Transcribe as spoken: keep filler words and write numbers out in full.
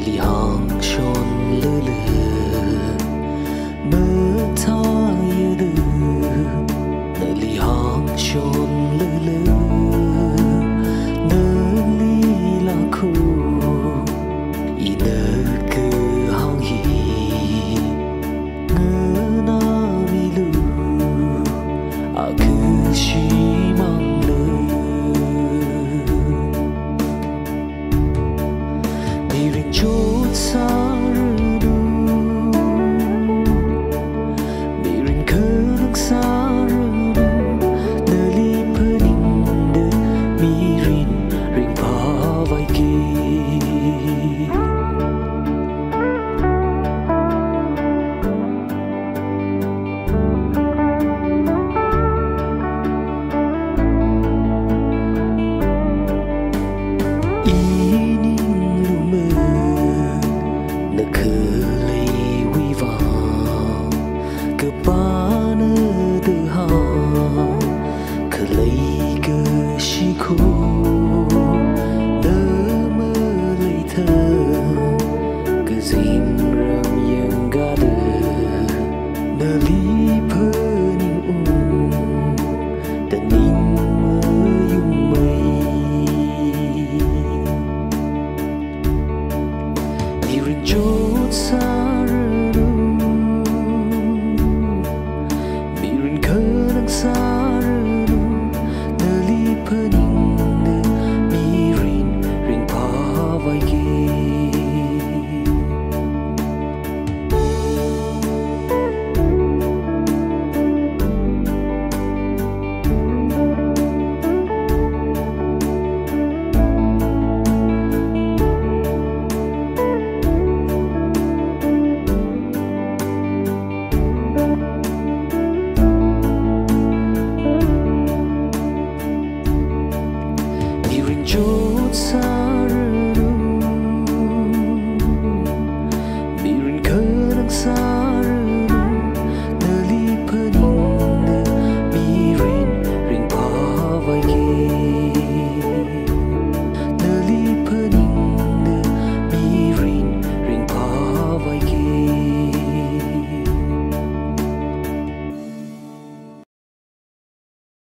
Nali hāngshonlala, mathāyada, nali hāngshonlala, nali lākho, ina kahāng hi nganāmilu, akha shimānlu. Mirin chotsāranu, mirin khanang sāranu, nali phaningda mirin ringphāvaiki. Ining lumei na khaleiwui vang, kapāna da hāng, khalei kashi kho na maleithang, kazingram yangkada nali phaningung, da ning mayungmei. Mirin chotsāranu, mirin khanang sāranu, nali phaningda mirin ringphāvaiki. Mirin chotsā